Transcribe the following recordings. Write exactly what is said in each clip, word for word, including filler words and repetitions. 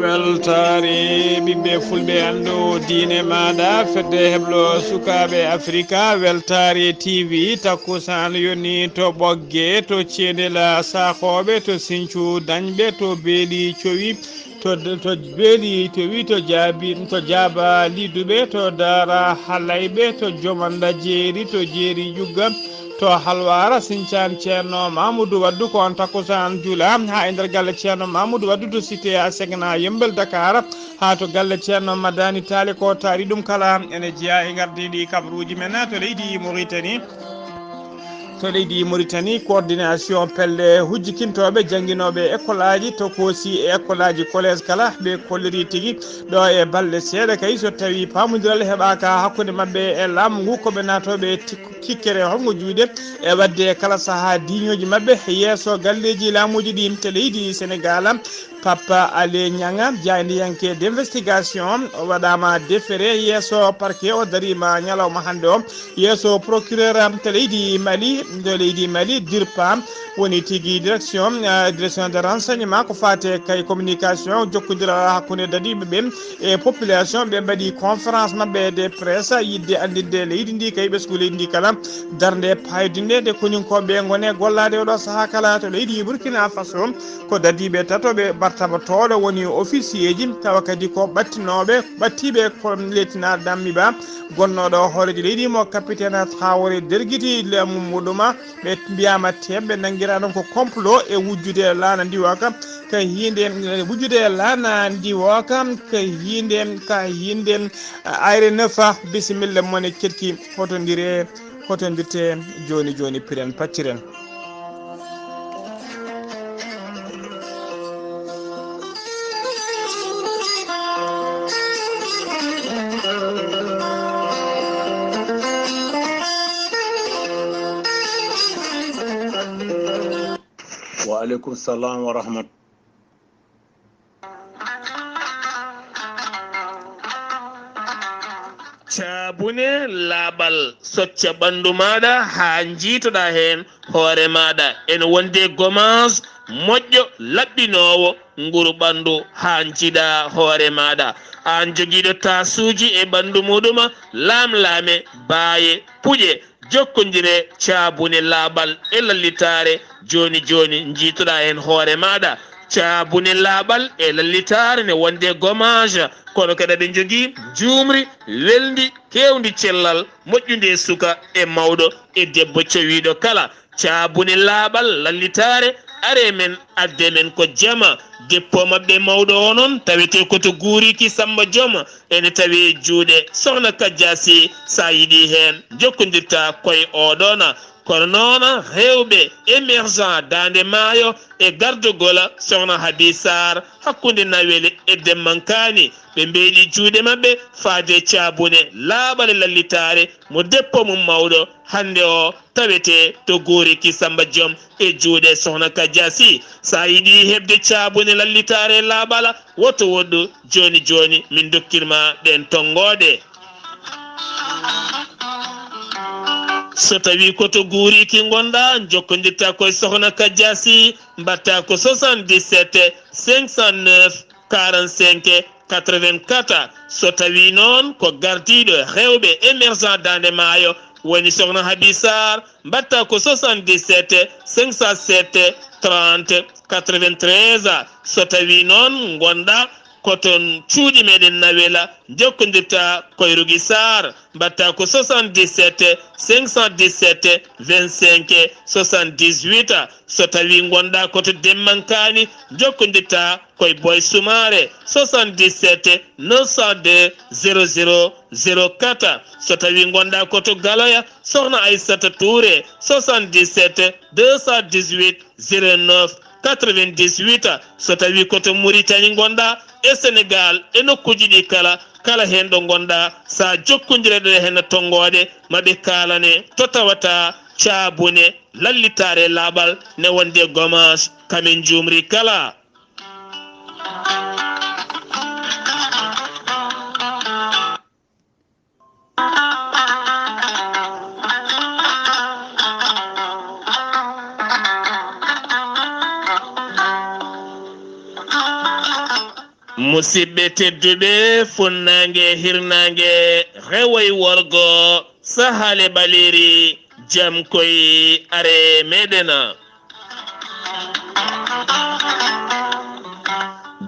Weltaare ɓiɓɓe fulɓe, anndu diine maaɗa, fedde heblo sukaaɓe Afrika, weltaare T V, takkusaan yoni to Ɓogge, to Ceendela Saakooɓe, to Sinthiou Dañɓe, to Beeli Cowi, to, to Beeli Cowi, to Jaabi, to Jaaba Liduɓe, to Daara Halayɓe, to Jomanda Jeeri, to Jeeri Jugga, to Halwara Sincaan Ceerno Mamudu Waddu, ko on takkusaan juula haa e nder galle Ceerno Mamudu Waddu to cité Asegna Yembel Dakar, haa to galle Ceerno Madani Taali ko taari ɗum kala ene jeyaa e ngardiiɗi kabaruuji men to leydi Mauritanie. To leydi Mauritanie, coordination pelle hujjikintooɓe jannginooɓe école aji to koosi e école aji collège kala ɓe kolliri tigi ɗo e balɗe seeɗa kay so tawi paamondiral heɓaaka hakkunde maɓɓe e laamu ngu, ko ɓe naatooɓe tik- kikkere holngo juuɗe e waɗde kala sahaa diiñooji maɓɓe yeeso galleeji laamuuji ɗi to leydi Senegaal. Papa Ali Ñaŋa, jaayndiyanke d'investigation, o waɗaama defere yeeso parquet, o dariima ñalawma hannde o yeeso procureur to leydi Mali, to leydi Mali, dirpa woni tigi direction, eh, direction de renseignement ko faate kay communication, jokkondiral hakkunde dadiiɓe ɓen e population ɓe mbaɗi conférence maɓɓe de presse yiɗde anndinde leydi ndi kay ɓesngu leydi ndi kala darnde paydinde nde koninkooɓe ngone gollaade oɗo sahaa kala to leydi Burkina Faso. Ko dadiiɓe tato ɓe mbartaba tooɗo woni officier ji tawa kadi ko ɓattinooɓe ɓattiiɓe ko Lieutenant Dammi Ba gonnooɗo hooreejo leydi mo capitaine Traoré dergiti laamu muɗuma. Ɓe mbiyaama teemɓe nanngiraa ɗon ko complot e wujjude laana ndiwooka ka hiinde wujjude laana ndiwooka ka hiinde ka hiinde ayre nefa. Bisimilla mone ketki hotondire hotondirte jooni jooni piren pacciren. Wa aleykum salam wa rahmat. Caabune laaɓal, socca ɓanndu maaɗa haa njiitoɗaa heen hoore maaɗa. Ene wonde gommage moƴƴo laɓɓinoowo nguru ɓanndu haa njiiɗaa hoore maaɗa. Aan jogiiɗo taasuuji e ɓanndu muɗuma, laamlaame, baaye, puƴe, jokkondire caabune laaɓal e lallitaare jooni jooni njiitoɗaa heen hoore maaɗa. Caabune laaɓal e lallitaare ne wonde gommage, kono kadi aɗa jogii njuumri welndi keewndi cellal moƴƴundi e suka e mawɗo e debbo cowiiɗo kala. Caabune laaɓal lallitaare, aree men, addee men ko jama. Dépôt maɓɓe mawɗo o noon tawetee ko to Guuriki Sammba Joom, ene tawee juuɗe Sohna Kajja Sy. So a yiɗii heen, njokkondirtaa koye oo ɗoon. Kono noon, heewɓe émergent Daande Maayo e gardagol Sohna Habi Sarr hakkunde Nawel e Demmankaani, ɓe mbeeɗi juuɗe maɓɓe faade caabune laaɓal e lallitaare mo dépôt mum mawɗo hannde o tawetee to Guuriki Sammba Joom e juuɗe Sohna Kajja Sy. So a yiɗii heɓde caabune lallitaare laaɓal, woto woɗɗu jooni jooni min ndokkir ma ɗeen tonngooɗe. So tawii ko to Guuriki ngonɗaa, njokkondirtaa ko e Sohna Kajja Sy, mbaɗtaa ko soixante-dix-sept cinq cent neuf quarante-cinq quatre-vingt-quatre. So tawii noon ko gardiiɗo heewɓe émergent Daande Maayo woni Sohna Habi Sarr, mbaɗtaa ko soixante-dix-sept cinq cent sept trente quatre-vingt-treize. So tawii noon ngonɗaa ko toon cuuɗi meɗen Nawela, njokkondirtaa ko e Rougui Sarr, mbaɗtaa ko soixante-dix-sept cinq cent dix-sept vingt-cinq soixante-dix-huit. So tawii ngonɗaa ko to Demmankaani, njokkondirtaa ko e Boy Soumaré, soixante-dix-sept neuf cent deux zéro zéro zéro quatre. So tawii ngonɗaa ko to Galoya, Sohna Aissata Touré, soixante-dix-sept deux cent dix-huit zéro neuf quatre-vingt-dix-huit. So tawii ko to Muritani ngonɗaa, e Senegaal, e nokkuuji ɗi kala, kala heen ɗo ngonɗaa, so a jokkondirat e heen tonngooɗe, ma ɓe kaalane to tawata caabune, lallitaare, laaɓal, ne wonde gomaas, kamin njuumri kala. Musidɓe tedduɓe, funnaange, hirnaange, rewo e worgo, sahaale ɓaleeri, jam koy are meɗen.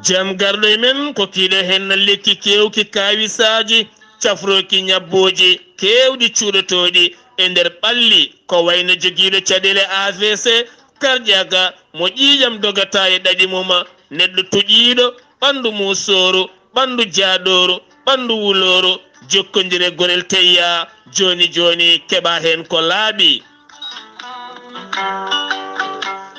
Jam garɗo e men, ko kiiɗe heen lekki keewki kaawisaaji, cafrooki ñabbooji keewɗi cuuɗotooɗi e nder ɓalli, ko wayno jogiiɗo caɗeele A V C, karƴaaka, mo ƴiiƴam dogata e ɗaɗi mum, neɗɗo tuƴiiɗo, ɓanndu muusooru, ɓanndu jaaɗooru, ɓanndu wulooru, jokkondire Gorel Teyya, jooni jooni keɓa heen ko laaɓi.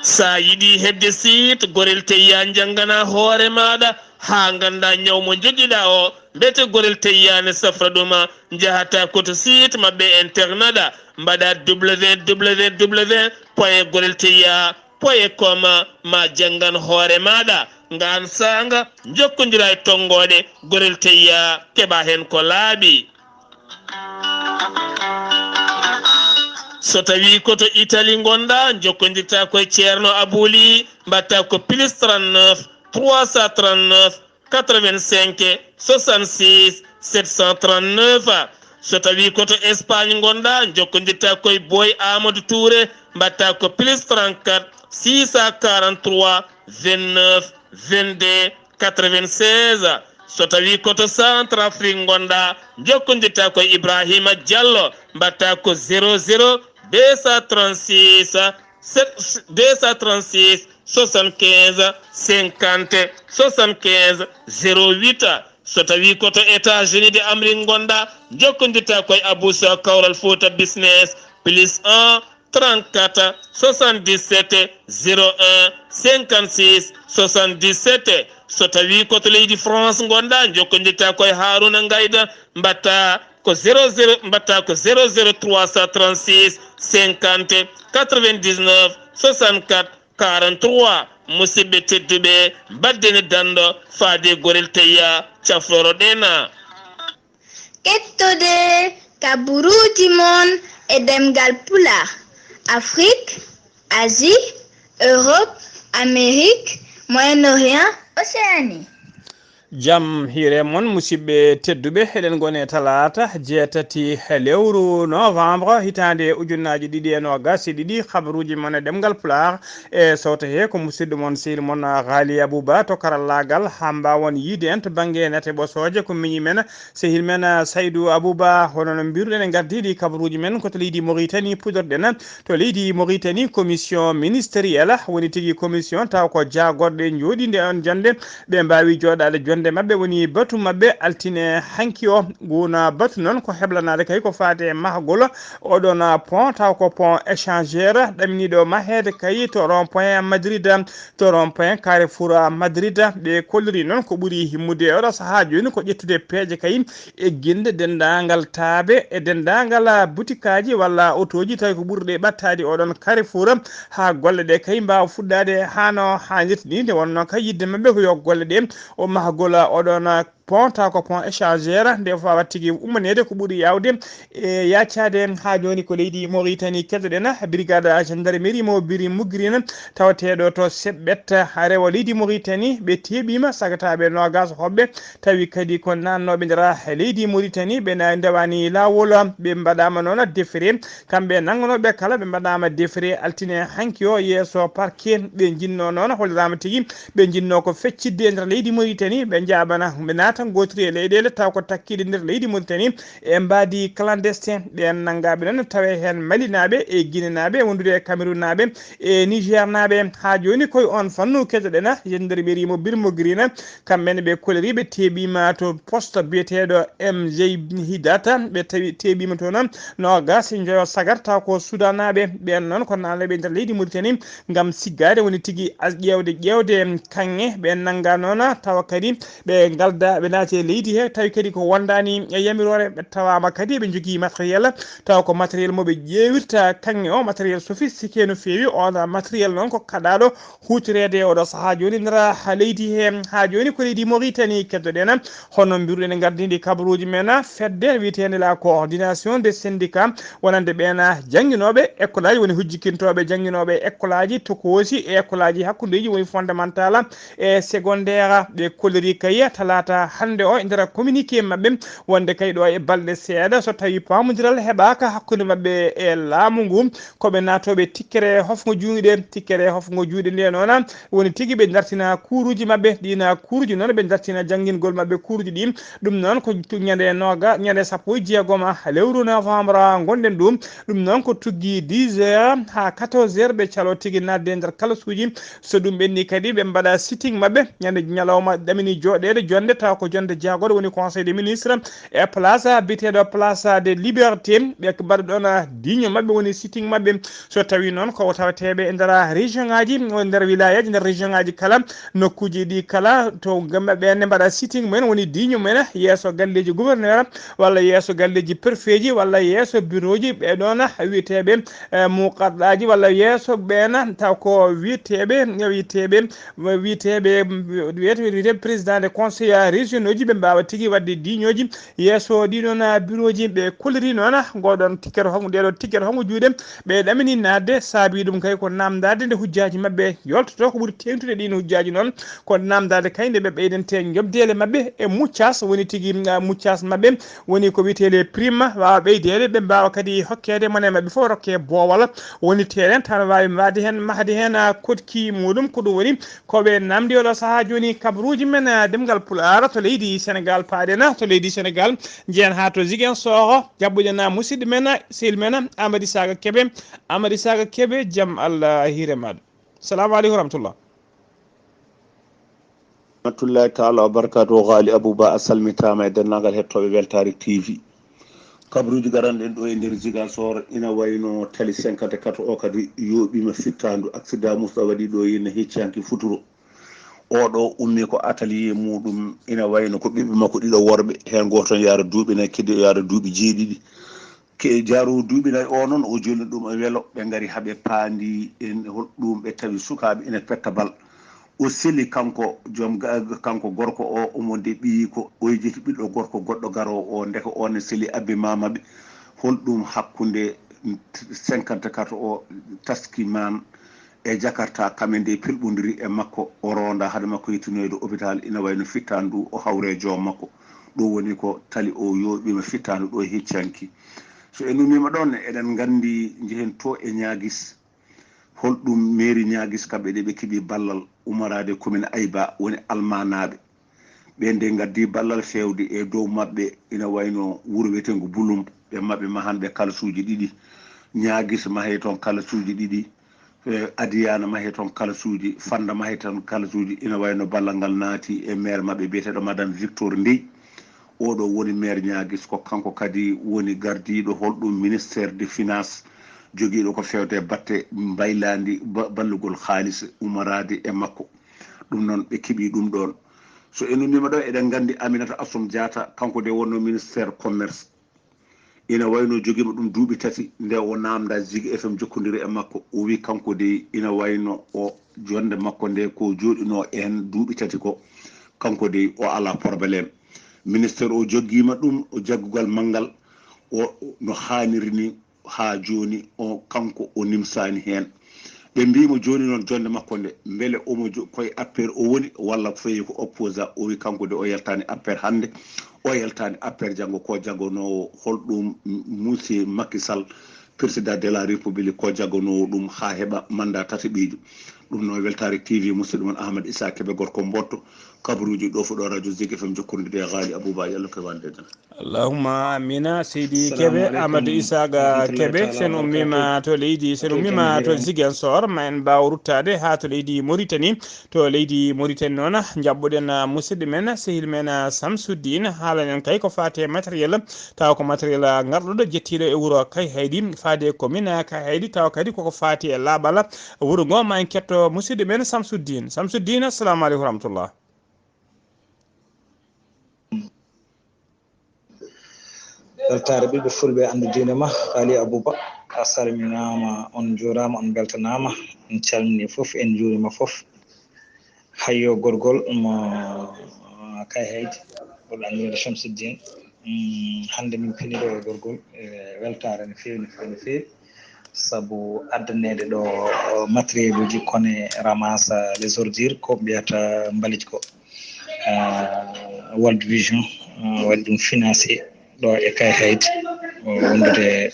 Sa yiɗi heɓde siit Gorel Teyya, njanngana hoore maaɗa haa ngannda ñaw mo njogiɗa o, mbete Gorel Teyya ne safra ɗum. Njahata ko to siit maɓɓe internet, mbaɗa www point gorel teyya point com, ma janngan hoore maaɗa. Ngaan saanga, njokkondira e tonngooɗe Gorel Teyya, keɓa heen ko laaɓi. So tawii ko to Italie ngonɗaa, njokkondirta ko e Ceerno Abouli, mbaɗta ko plus trente-neuf trois cent trente-neuf quatre-vingt-cinq soixante-six sept cent trente-neuf. So tawii ko to Espagne ngonɗaa, njokkondirta ko e Boy Amadou Touré, mbaɗta ko plus trente-quatre six cent quarante-trois vingt-neuf vingt-deux quatre-vingt-seize. So tawii ko to Centrafrique ngonɗaa, njokkondirta ko e Ibrahima Diallo, mbaɗta ko zéro zéro deux cent trente-six, sept, deux cent trente-six soixante-quinze cinquante soixante-quinze zéro huit. So tawii ko to États-Unis de Amérique ngonɗaa, njokkondirta ko e Abou Sow Kawral Fouta Business, plus un trente-quatre soixante-dix-sept zéro un cinquante-six soixante-dix-sept. So tawii ko to leydi France ngonɗaa, njokkondirta ko e Harouna Ngaïda, mbaɗta ko zéro zéro, mbaɗta ko zéro zéro trois cent trente-six cinquante quatre-vingt-dix-neuf soixante-quatre quarante-trois. Musidɓe tedduɓe, mbaɗden e danndo faade Gorel Teyya, cafroro ɗen. Kettode kaburuuji mon e ɗemngal Pulaar, Afrik, Asie, Europe, Amérique, Moyen-Orient, Océanie. Jam hiire mon, musidɓe tedduɓe, eɗen ngoni e talaata jeetati lewru novembre, hitaande ujunnaaji ɗiɗi e noogas e ɗiɗi. Habaruuji mon e ɗemngal Pulaar e sowto he ko musidɗo mon, sehil mon, Ghali Abouba to karallaagal, haa mbaawon yiide en to bannge nate ɓosooje, ko miñi men, sehil men, ah, Saydou Abouba. Hono no mbiruɗen, en ngardiiɗi kabaruuji men ko to leydi Mauritanie, puɗorɗen to leydi Mauritanie, commission ministérielle woni tigi commission taw ko jaagorɗe njooɗiinde on jannde, ɓe mbaawi jooɗaade jonnde maɓɓe, woni batu maɓɓe altine hanki o. Nguun batu noon ko heblanaade kay ko faati e mahgol oɗon pont, taw ko pont échangeur ɗaminiiɗo maheede kay to rond point Madrid, to rond point Carrefour Madrid. Ɓe kolliri noon ko ɓuri himmude e oɗo sahaa jooni ko ƴettude peeje kay, egginde denndaangal taabe e denndaangal butikaaji walla otooji tawi ko ɓurɗe ɓattaade oɗon Carrefour, haa golle ɗe kay mbaawa fuɗɗaade haa no haanirta ni. Nde wonnoo kay yiɗde maɓɓe ko yo golle ɗe o mahgol oɗon pont, taw ko pont échangeur, nde fawat tigi ummaneede ko ɓuri yaawde e yaacaade. Haa jooni ko leydi Mauritanie keddoɗen, brigade gendarmerie mo Biri Mugrine, tawateeɗo to Seɓɓet, rewo leydi Mauritanie, ɓe teeɓiima sagataaɓe noogas hoɓɓe, tawi kadi ko naatnooɓe nder leydi Mauritanie, ɓe na-, ndewani laawol, ɓe mbaɗaama noon defre. Kamɓe nanngonooɓe kala ɓe mbaɗaama defre altine hanki o yeeso parquet. Ɓe njinnoo noon, holliraama tigi, ɓe njinnoo ko feccitde e nder leydi Mauritanie, ɓe njaabana, ɓe naata tan gootiri e leyɗeele taw ko takkiiɗe nder leydi Mauritanie e mbaadi clandestin. Ɓeen nanngaaɓe noon tawe heen Malinaaɓe e Guinénaaɓe wondude e Camerounaaɓe e Nigernaaɓe. Haa jooni koye oon fannu keɗoɗen gendarmerie mo Birmogirina, kamɓe ne ɓe koloriiɓe teeɓiima to poste biyeteeɗo M J Hidata, ɓe tawi teeɓiima toon noogaas e njoyo sagar taw ko Sudanaaɓe. Ɓeen noon ko naatnooɓe nder leydi Mauritanie ngam siggaade woni tigi as ƴeewde ƴeewde kaŋŋe. Ɓe nannga noon tawa kadi ɓe ngalda, ɓe naati e leydi he, tawi kadi ko wondaani e yamiroore. Ɓe tawaama kadi ɓe njogii matériel, tawa ko matériel mo ɓe ƴeewirta kaŋŋe o, matériel sophistiqué no feewi. On matériel noon ko kaɗaaɗo huutoreede e oɗo sahaa jooni nder leydi he. Haa jooni ko leydi Mauritanie keddoɗen, hono mbiruɗen gardini kabaruuji men, fedde wiyeteende la coordination des syndicats, wonande ɓeen jannginooɓe ekkolaaji, woni hujjikintooɓe jannginooɓe ekkolaaji tokoosi e ekkolaaji hakkundeeji, woni fondamental e secondaire. Ɓe kolliri kay talaata hannde o e nder communiqué maɓɓe, wonde kay ɗo e balɗe seeɗa, so tawi paamondiral heɓaaka hakkunde maɓɓe e laamu ngu, ko ɓe naatooɓe tikkere hofngo juuɗe. Tikkere hofngo juuɗe nde noon woni tigi ɓe dartina kuuruuji maɓɓe. Ɗiin kuuruuji noon ɓe dartina janngingol maɓɓe kuuruuji ɗi. Ɗum noon ko tu-, ñande nooga, ñande sappo e jeegom lewru novembre ngonɗen ɗum. Ɗum noon ko tuggi dix heures haa quatorze heures, ɓe caloo tigi naatde e nder kalasuuji. So ɗum ɓenni kadi, ɓe mbaɗa sitting maɓɓe ñande ñalawma ɗamini jooɗeede, jonnde taw ko jonnde jagoro, woni Conseil des ministres, e place biyeteeɗo Place de Liberté. Ɓe mbaɗa ɗoon diño maɓɓe, woni sitting maɓɓe. So tawi noon ko taweteeɓe e nder région ngaji, e nder wilayaji, nder région ngaji kala, nokkuuji ɗi kala, to gamɓe ɓe ne mbaɗa sitting mumen, woni diño mumen yeeso galleeji gouverneur walla yeeso galleeji préfet ji walla yeeso bureau ji ɓe ɗoon wiyeteeɓe, eh, muqaddaji walla yeeso ɓeen taw ko wiyeteeɓe, wiyeteeɓe, wiyeteeɓe, wiyete, wiyete président de conseil régionaux ji, ɓe mbaawa tigi waɗde diñooji yeeso ɗi ɗoon bureau ji. Ɓe kolliri noon ngoɗon ticket hongo, ɗeɗo ticket hongo juuɗe ɓe ɗamini naatde. Saabi ɗum kay ko namdaade nde hujjaaji maɓɓe yoltoto. Ko ɓuri teeŋtude ɗiin hujjaaji noon ko namdaade kay nde ɓe ɓeydante njoɓdeele maɓɓe e muccas, woni tigi, ah, muccas maɓɓe woni ko wiyetee les primes, waawa ɓeydeede, ɓe mbaawa kadi hokkeede mone maɓɓe fof rokke boowal, woni terrain tan waawi mbaadi heen, mahdi heen, ah, koɗki muɗum. Ko ɗum woni ko ɓe namdi oɗo sahaa jooni kabaruuji men, ah, ɗemngal Pulaar to leydi Senegaal. Paaɗen to leydi Senegaal, njehen haa to Ziguinchor, jaɓɓuɗen, ah, musidɗo men, ah, sehil men, ah, Amady Saga Kebe. Amady Saga Kebe, jam Allah hiire maɗa. Salamu aleykum wa rahmatullah. Rahmatullahi taala wa barakatuhu. Ghali Abou Ba, a salmitaama e denndaangal hettooɓe Weltaare T V. Kabaruuji garanɗen ɗo e nder Ziguinchor ina wayno tali cinquante-quatre o kadi yooɓiima fittaandu. Accident Moussa waɗi ɗo ina hecci hanki futuro. Oɗo ummi ko atelier muɗum, ina wayno ko ɓiɓɓe makko ɗiɗo worɓe, heen gooto ne yahra duuɓi nayi, kadi o yahra duuɓi jeeɗiɗi. Ke jaarowo duuɓi nayi o noon, o jolni ɗum e welo, ɓe ngari haa ɓe paandi en hol ɗum ɓe tawi sukaaɓe ina petta bal. O seli kanko, joom ga-, kanko gorko o, omo de ɓiyi ko o yejjiti ɓiɗɗo gorko goɗɗo garoowo o, ndeke o ne seli abbe mama ɓe. Hol ɗum hakkunde cinquante-quatre o taski man e Jakarta, kame nde pelɓondiri e makko, o ronda hade makko yettinoyde hôpital, ina wayno fittaandu o hawre joom makko. Ɗum woni ko tali o yooɓiima fittaandu ɗo e hecci hanki. So en ummiima ɗoon, eɗen nganndi njehen to e Ñaagis. Hol ɗum mairie Ñaagis, kamɓe ɗe ɓe keɓi ballal umaraade commune Ayba, woni almanaaɓe. Ɓeen de ngaddi ballal feewde e dow maɓɓe, ina wayno wuro wiyeteengo Bulum, ɓe maɓɓe mahan ɓe kalasuuji ɗiɗi. Ñaagis mahe toon kalasuuji ɗiɗi. Eh, Adiyana mahe toon kalasuuji, Fanda mahe toon kalasuuji, ina wayno ballal ngal naati e maire maɓɓe biyeteeɗo Madame Victor Ndey. Oɗo woni maire Ñaagis, ko kanko kadi woni gardiiɗo hol ɗum ministère de finance, jogiiɗo ko feewte batte mbaylaandi ba-, ballugol haalis umaraade e makko. Ɗum noon ɓe keɓi ɗum ɗoon. So en ummiima ɗo, eɗen nganndi Aminata Assome Diatta, kanko de wonno ministère commerce. Ina wayno jogiima ɗum duuɓi tati, nde o naamnda Zik F M jokkondiri e makko, o wi kanko dey ina wayno o, jonnde makko nde ko jooɗinoo heen duuɓi tati ko, kanko dey o alaa probléme. Ministére o joggiima ɗum, o jaggugal manngal, o no haaniri ni, haa jooni o, kanko o nimsaani heen. Ɓe mbiimo jooni noon jonnde makko nde, mbele omo jo-, koye A P R o woni walla feewi ko opposant? O wi kanko de o yaltaani A P R hannde, o yaltaani A P R janngo, ko jaggonoowo hol ɗum, monsieur Macky Sall, président de la République, ko jaggonoowo ɗum haa heɓa mandat tataɓiijo. Ɗum no Weltaare T V, musidɗo mon Ahmad Issa Kebe, gorko Mbotto, kabaruuji ɗo fof ɗo radio Zik F M, jokkondirde e Ghali Abouba, yo Allah ko wande tan. Allahumma amina. Seydi Kebe, Amadou Isaaga Kebe, sen ummima to leydi, sen ummima to Ziguinchor, ma en mbaaw ruttaade haa to leydi Mauritanie. To leydi Mauritanie noon, njaɓɓuɗen, ah, musidɗo men, sehil men, ah, Samsuddin, haalanen kay ko faati e matériel, tawa ko matériel, ah, ngarɗuɗo jettiiɗo e wuro Kay Haydi, faade e commune, ah, Kay Haydi, tawa kadi koko faati e laaɓal wuro ngo. Ma en ketto musidɗo men Samsuddin. Samsuddin, assalamu aleykum wa rahmatullah. Weltaare ɓiɓɓe fulɓe, anndu diine ma, Ghali Abouba, a salminaama, on njuuraama, on mbeltanaama, en calminii fof, en njuuriima fof. Hayyo gorgol mo Kay Haydi, ɓurɗo anndireede Shamsuddin. Mm, hannde min pini ɗo e gorgol, e weltaare no feewi, no feewi, no feewi. Sabu addaneede ɗo, o, matériel uji kono e ramasse les ordures, ko mbiyata mbalit ko. Ah, World Vision, ah, waɗi ɗum financé ɗo e Kay Haydi, o, wondude,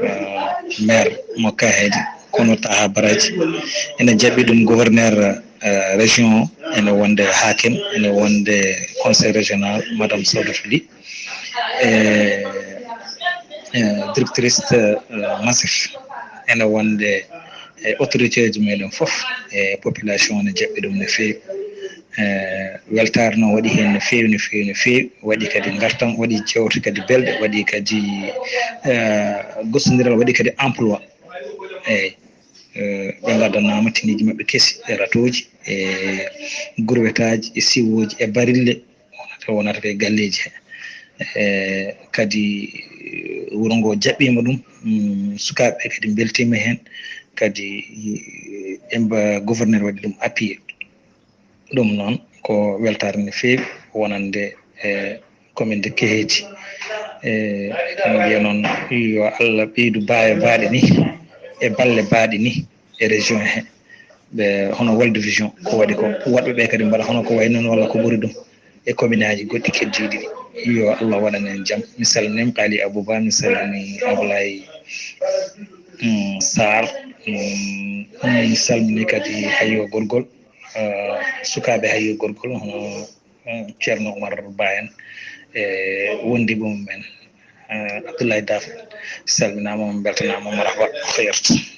ah, maire mo Kay Haydi, kono Taha Baraji. Ene jaɓɓi ɗum gouverneur, ah, région o, ene wonde hakim, ene wonde conseil régional, Madame Saoudata Ly. E, e, directrice, eh, Masif, ene wonde e autorité ji meɗen fof, e population ne jaɓɓi ɗum no feewi. E, weltaare noon waɗi heen no feewi, no feewi, no feewi. Waɗi kadi ngartam, waɗi jewte kadi belɗe, waɗi kadi, eh, gostondiral, waɗi kadi emploi. Eyyi, eh, ɓe ngaddanaama tiniiji maɓɓe kesi e ratooji, e gurwetaaji, e siwooji, e barille. Wonata, wonata ko e galleeji he. E, kadi wuro ngo jaɓɓiima ɗum, mm, sukaaɓe ɓe kadi mbeltiima heen, kadi ɓe mba-, gouverneur waɗi ɗum appuyé. Ɗum noon ko weltaare no feewi wonande e commune de Kehedi. E, eɗen mbiya noon yo Allah ɓeydu baawe baaɗe ni e balle baaɗe ni e région he. Ɓe hono World Vision ko waɗi ko, woɗɓe ɓe kadi mbaɗa hono ko wayi noon walla ko ɓuri ɗum e commune aji goɗɗi keddiiɗi ɗi. Yo Allah waɗan en jam. Mi salmini Qaali Abouba, mi salmini Ablaye, mm, Sarr, mm, mi salmini kadi Hayyo Gorgol, eh, sukaaɓe Hayyo Gorgol, hono, eh, Ceerno Oumar Ba en, e wondiiɓe mum en, eh, Abdoulaye Daaf, salminaama, on mbeltanaama, marhaba, khayrat.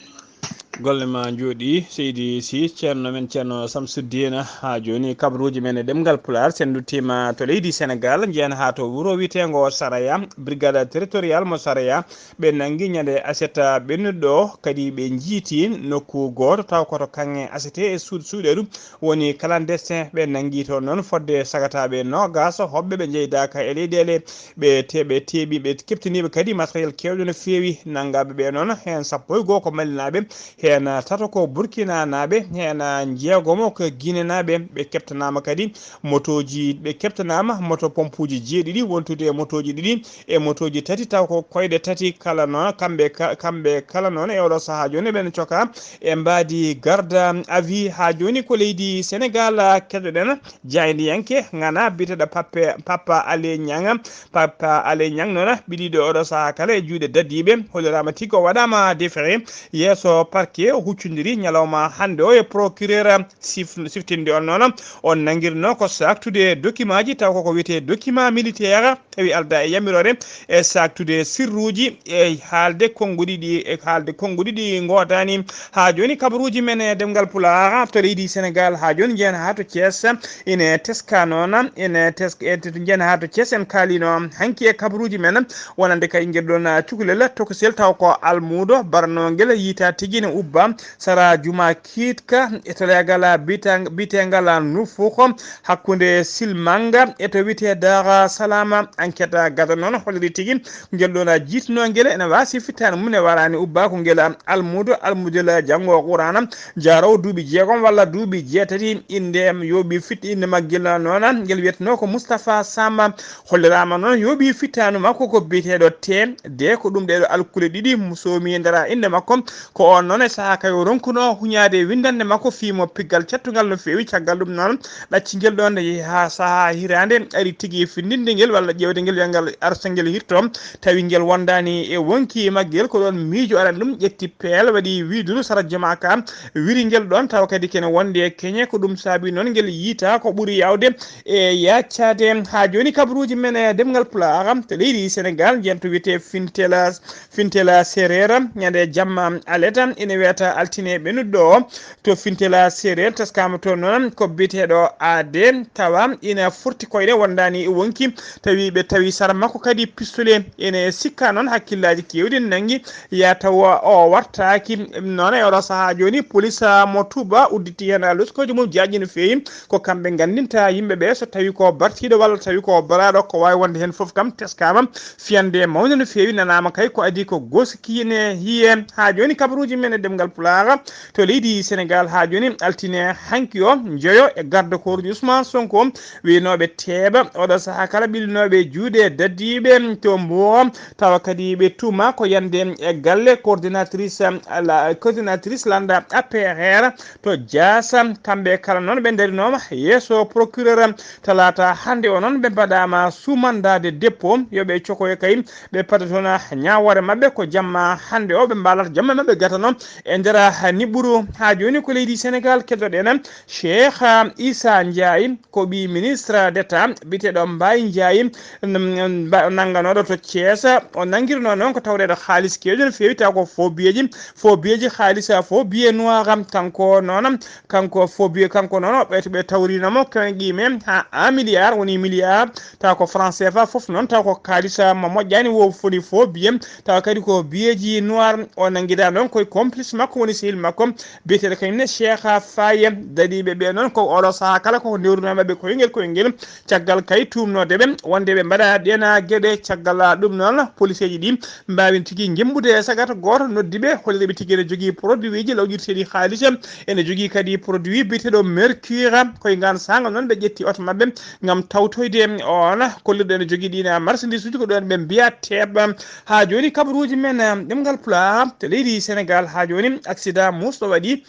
Golle ma njooɗi, Seydi Sy, ceerno men, ceerno Samsuddin. Haa jooni, kabaruuji men e ɗemngal Pulaar, sen nduttiima to leydi Senegaal, njehen haa to wuro wiyeteengo Saraya, brigade territorial mo Saraya, ɓe nanngi ñande aset ɓennuɗo ɗo, kadi ɓe njiiti nokku gooto, taw ko to kaŋŋe aset e suud-, suuɗeeru woni clandestin. Ɓe nanngi toon noon fodde sagataaɓe noogaas, hoɓɓe ɓe njeydaaka e leyɗeele, ɓe te-, ɓe teeɓi, ɓe keɓtiniiɓe kadi matériel keewɗo no feewi. Nanngaaɓe ɓe noon, heen sappo e goo ko Malinaaɓe, heen tato ko Burkinanaaɓe, heen njeegomo ko Ginenaaɓe. Ɓe keɓtanaama kadi motooji, ɓe keɓtanaama moto pompuuji jeeɗiɗi, wontude e motooji ɗiɗi e motooji tati, taw ko koyɗe tati kala noon. Kamɓe ka-, kamɓe kala noon e oɗo sahaa jooni ɓen coka e mbaadi garde à vue. Haa jooni ko leydi Senegaal keɗoɗen. Jaayndiyanke ŋana biyeteeɗo Pape, Papa Alé Niang. Papa Alé Niang noon ɓiɗiiɗo oɗo sahaa kala e juuɗe dadiiɓe, hollilaama tigi o waɗaama déféré yeeso parquet, o huccondiri ñalawma hannde o e procureur sif-, siftinde on noon. On nanngirno ko saaktude dokimaaji, taw koko wiyetee document militaire, tawi aldaa e yamiroore, e saaktude sirruuji, e haalde konnguɗi ɗi, e haalde konnguɗi ɗi ngoodaani. Haa jooni, kabaruuji men e ɗemngal Pulaar to leydi Senegaal, haa jooni njehen haa to Thiès, ine teska noon, ine tes-, e to njehen haa to Thiès, en kaalino hanki e kabaruuji men, wonande kay ngel ɗoon cukalel tokosel, taw ko almuudo barnoongel, yiytaa tigi ine ubba sara juma kiitka e to leegal bita-, biyeteengal Nufuk, hakkunde Silmanga e to wiyetee Daara Salaama. Enquête gada noon holliri tigi ngel ɗoon jiitnoongel ene waasi fittaandu mum, e waraani ubba ko ngel almuudo, almuudel janngo Quraana, jaaroowo duuɓi jeegom walla duuɓi jeetati, innde yooɓi fit-, innde maggel noon ngel wiyetenoo ko Mustapha Samba. Holliraama noon yooɓi fittaandu makko ko biyeteeɗo T D, ko ɗum ɗeeɗo alkule ɗiɗi soomi ndara innde makko. Ko oon noon sahaa kay o ronkuno huñaade winndannde makko fii mo piggal cattungal no feewi. Caggal ɗum noon, ɗaccingel ɗoon nde yehi haa sahaa hiraande, ari tigi findinde ngel walla ƴeewde ngel, wiya ngal arsa ngel hirto, tawi ngel wondaani e wonki maggel. Ko ɗoon miijo arani ɗum, ƴetti peel, waɗi wiiduru sara joma ka, wiri ngel ɗoon, tawa kadi kene wonde e keñe. Ko ɗum saabi noon ngel yiita ko ɓuri yaawde e yaaccade. Haa jooni, kabaruuji men e Demngal Pulaar to leydi Senegaal, njiyen to wiyetee Fintela, Fintela Seereer, ñande jamma aleta, ina wiyata altine ɓennuɗo o, to Fintela Seereer, taskaama toon noon ko biyeteeɗo Aade, tawa ina forti koyɗe, wondaani e wonki, tawi ɓe tawi sara makko kadi pistolet. Ene sikka noon hakkillaaji keewɗi nanngi, ya taw o wartaaki. Noon e oɗo sahaa jooni, polis, ah, mo Tuuba udditi heen loskooji mum jaaƴi no feewi. Ko kamɓe nganndinta yimɓe ɓe so tawi ko bartiiɗo walla tawi ko baraaɗo. Ko waawi wonde heen fof kam teskaama, fiyande mawnde no feewi nanaama kay, ko adii ko gooski ne hiye. Haa jooni, kabaruuji men e Demngal Pulaar to leydi Senegaal haa jooni, altine hanki o, njoyo e garde corps Ousmane Sonko, wiynooɓe teeɓa oɗo sahaa kala ɓillinooɓe juuɗe dadiiɓe to Mbour, tawa kadi ɓe tuuma ko yande e galle coordinatrice, la coordinatrice lannda A P R to Dias. Kamɓe kala noon ɓe ndarinooma yeeso procureur talaata hannde o. Noon ɓe mbaɗaama sous mandat de dépôt, yo ɓe cokoyo kay, ɓe paɗa toon ñaawoore maɓɓe. Ko jamma hannde o ɓe mbaalata jamma maɓɓe gatano e nder niɓɓuru. Haa jooni ko leydi Senegaal keddoɗen Cheikh Issa Ndiaye, ko ɓii ministre d'État biyeteeɗo Mbaye Ndiaye, n-, n-, mba-, nannganooɗo to Thiès. O nanngirnoo noon ko tawreede haalis keewɗo no feewi, taw ko faux billeji, faux billeji haalis, faux billet noir. Kanko noon, kanko faux billet, kanko noon, ɓe, ɓe tawriino mo kewngi men haa un milliard, woni milliard, taw ko franc C F A fof noon, taw ko haalis mo moƴƴaani, wo foni faux billet, taw kadi ko billeji noir. O nanngiraa noon koye complice makko, woni sehil makko, biyeteeɗo kañum ne Cheikh Faye. Dadiiɓe ɓe noon, ko oɗo sahaa kala koko ndewrunoo maɓɓe koyngel koyngel, caggal kay tuumnoodeɓe wonde ɓe mbaɗa ɗeena geɗe. Caggal ɗum noon, poliseeji ɗi mbaawi tigi jembude e sagata gooto, noddi ɓe, holliɓe tigi ene jogii produit ji lawƴirteeɗi haalis, ene jogii kadi produit biyeteeɗo mercure. Koye ngaan saanga noon ɓe ƴetti oto maɓɓe ngam tawtoyde on, kollirɗo ene jogii ɗiin marchandise uji, ko ɗoon ɓe mbiya teeɓa. Haa jooni, kabaruuji men, eh, ɗemngal Pulaar to leydi Senegaal, haa jooni, accident muusɗo waɗi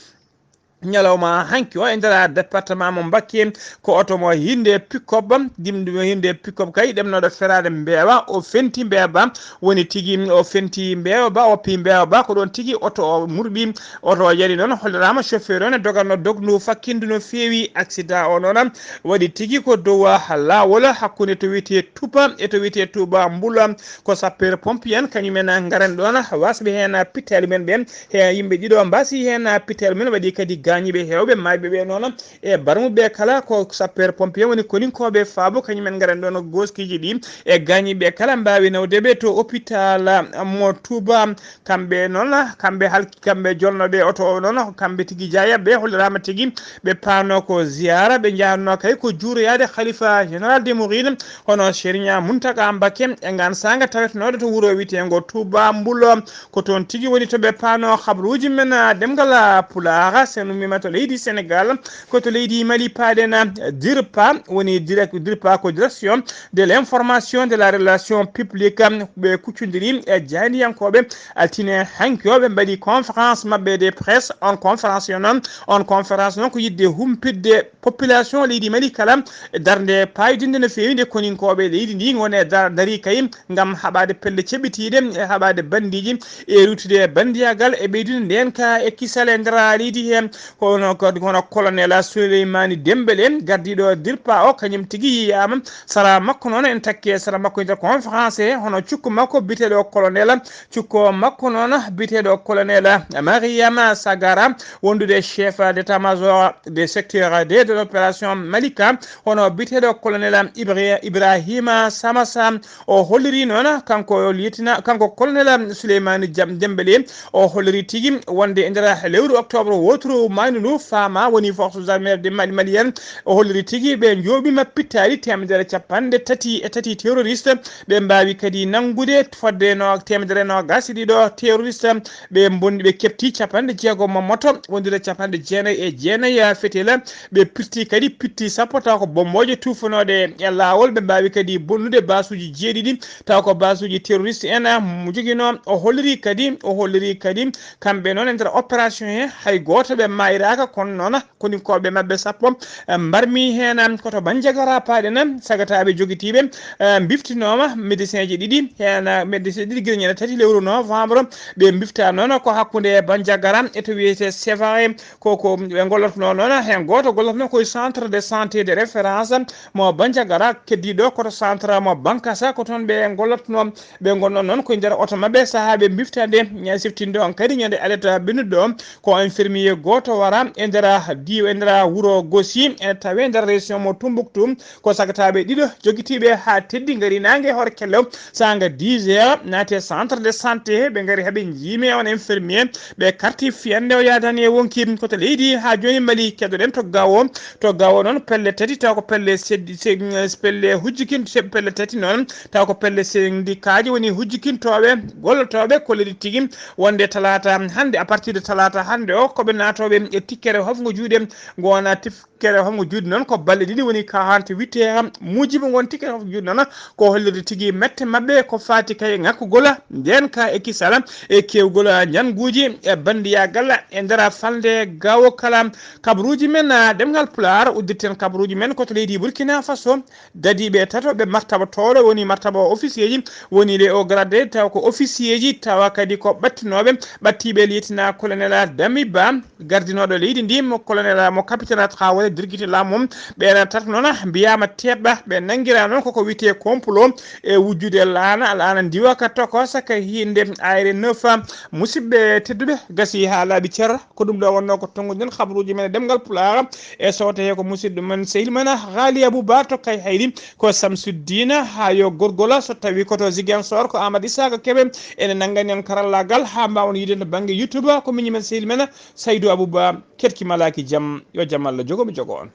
ñalawma hanki o e nder département mo Mbakke. Ko oto mo hinde pick-up, dimɗo mo hinde pick-up kay, ɗemnooɗo feraade mbeewa, o fenti mbeewa ba, woni tigi o fenti mbeewa ba, o pii mbeewa ba, ko ɗoon tigi oto o murɓi. Oto o yari noon, holliraama chauffeur o ne doganno dogndu fakkindu no feewi. Accident o noon waɗi tigi ko dow laawol hakkunde to wiyetee Tupa e to wiyetee Touba Mbula. Ko sapeur pompier en, kañum en ngaren ɗoon, wasɓe heen pittali men ɓe. He yimɓe ɗiɗo mbasi heen, pittali men waɗi kadi gaañiiɓe heewɓe, maayɓe ɓe noon e barmuɓe kala ko sapeur pompier woni koninkooɓe faabo, kañum en ngaren ɗoon gooskiiji ɗi. E gaañiiɓe kala mbaawi nawde ɓe to hôpital mo Touba. Kamɓe noon, kamɓe hal-, kamɓe jolnooɓe oto o noon, kamɓe tigi jaya ɓe holliraama tigi ɓe paano ko ziyara, ɓe njahanno kay ko juuroyaade Khalifa Général des Mourides, hono Serigne Mountaga Mbacké, e ngaan saanga tawetnooɗo to wuro wiyeteengo Touba Mbulo. Ko toon tigi woni to ɓe paano. Habruuji men, ah, ɗemngal, ah, Pulaar, so en ummiima to leydi Senegaal, ko to leydi Mali paaɗen, ah, DIRPA, woni direct, DIRPA ko direction de l'information de la relation publique, ɓe kuccondiri e jaayndiyankooɓe altine hanki o, ɓe mbaɗi conférence maɓɓe de presse. On conférence yo noon, on conférence noon ko yiɗde humpitde population leydi Mali kala darnde paydinde no feewi nde koninkooɓe leydi ndi ngoni e da-, darii kay ngam haɓaade pelle ceɓitiiɗe e haɓaade banndiiji e ruutude e banndiyaagal e ɓeydude ndeenka e kisal e nder leydi he. Kono kadi hono colonel Souleymani Dembélé, gardiiɗo DIRPA o, kañum tigi yiyaama. Sara makko noon en takke sara makko e nder conférence he, hono cukko makko biyeteeɗo colonel, cukko makko noon biyeteeɗo colonel Mariama Sagara, wondude chef d'état-major des secteurs deux de l'opération Malika, hono biyeteeɗo colonel Ibra-, Ibrahima Samassa. O holliri noon, kanko o lieutenant, kanko colonel Souleymani Jam-, Dembélé, o holliri tigi wonde e nder lewru octobre wooturu Andu ndu faama woni force armée de Mali malienne, o holliri tigi ɓe njooɓima pittaali teemedere capanɗe tati e tati terroriste. Ɓe mbaawi kadi nanngude fodde no teemedere noogas e ɗiɗo terroriste. Ɓe mbonndi, ɓe keɓti capanɗe jeegom mo moto, wondude capanɗe jeenayi e jeenayi fetela. Ɓe pirti kadi pitti sappo taw ko bombooje tuufanooɗe e laawol. Ɓe mbaawi kadi bonnude basuuji jeeɗiɗi taw ko basuuji terroriste en mo joginoo. O holliri kadi, o holliri kadi kamɓe noon e nder opération he hay gooto ɓe maayraaka, kono noon koninkooɓe maɓɓe sappo, eh, mbarmi heen, eh, koto Bandiagara paaɗen, eh, sagataaɓe jogitiiɓe, eh, mbiftinooma médecin ji ɗiɗi, heen, eh, médecin ɗiɗi gila ñande tati lewru novembre. Ɓe mbifta noon ko hakkunde Bandiagara e to wiyetee Sévaré, ko, ko ɓe gollotnoo noon, heen gooto gollotnoo ko e centre de santé de référence mo Bandiagara, keddiiɗo koto centre mo Bankasa, ko toon ɓe gollotnoo. Ɓe ngonnoo noon ko e nder oto maɓɓe sahaa ɓe mbifta nde, ñande siftinɗo on kadi ñande alet ɓennuɗo ɗo, ko infirmier gooto wara e nder diw, e nder wuro Gosi, ene tawe nder région mo Tumbuktu. Ko sagataaɓe ɗiɗo jogitiiɓe haa teddi ngari naange hoore kello, saanga dix heures, naati e centre de santé, ɓe ngari haa ɓe njiimi on infirmier, ɓe karti fiyande o yaadani e wonki. Ko to leydi haa jooni Mali, keddoɗen to Gao, to Gao noon pelle tati taw ko pelle seddi, se-, pelle hujjikin, se-, pelle tati noon taw ko pelle sendikaaji woni hujjikintooɓe, gollotooɓe, kolliri tigi wonde talaata hannde, à partir de talaata hannde o, ko ɓe naatooɓe e tikkere hofngo juuɗe, ngo wona tikkere hofngo juuɗe noon ko balɗe ɗiɗi woni quarante-huit heures. Muujibu ngon tikkere hofngo juuɗe noon ko hollirde tigi mette maɓɓe ko faati kay ŋakkugol ndeen ka e kisal e kewgol njannguuji e banndiyagal e nder falnde Gao kala. Kabaruuji men, ah, ɗemngal Pulaar, uddirten kabaruuji men ko to leydi Burkina Faso. Dadiiɓe tato ɓe martaba toolo woni martaba officier ji, woni les hauts gradés, tawa ko officier ji, tawa kadi ko ɓattinooɓe, ɓattiiɓe lieutenant colonel Dami Ba, gardinooɗo leydi ndi, mo colonel, mo capitaine Traoré dirgiti laamu mum. Ɓeen tato noon mbiyaama teɓɓa, ɓe nanngiraa noon koko wiyetee complot e wujjude laana, laana ndiwa ka tokosa ka hiinde A R neuf. Musidɓe tedduɓe, gasi haa laaɓi cer. Ko ɗum ɗo wonnoo ko tonnguɗen kabaruuji men e ɗemngal Pulaar. E soote he ko musidɗo men, sehil men, Haali Abuba to Kay Hayri, ko Samsuddina haa yo gorgola, so tawi ko to Ziguinchor, ko Amadou Isaka Kebe. Ene nanngani en karallaagal haa mbaawon yiide to bannge YouTube, ko miñi men, sehil men, Saydou Abuba. Keɗki malaaki jam, yo jam Allah jogo mi jogo on.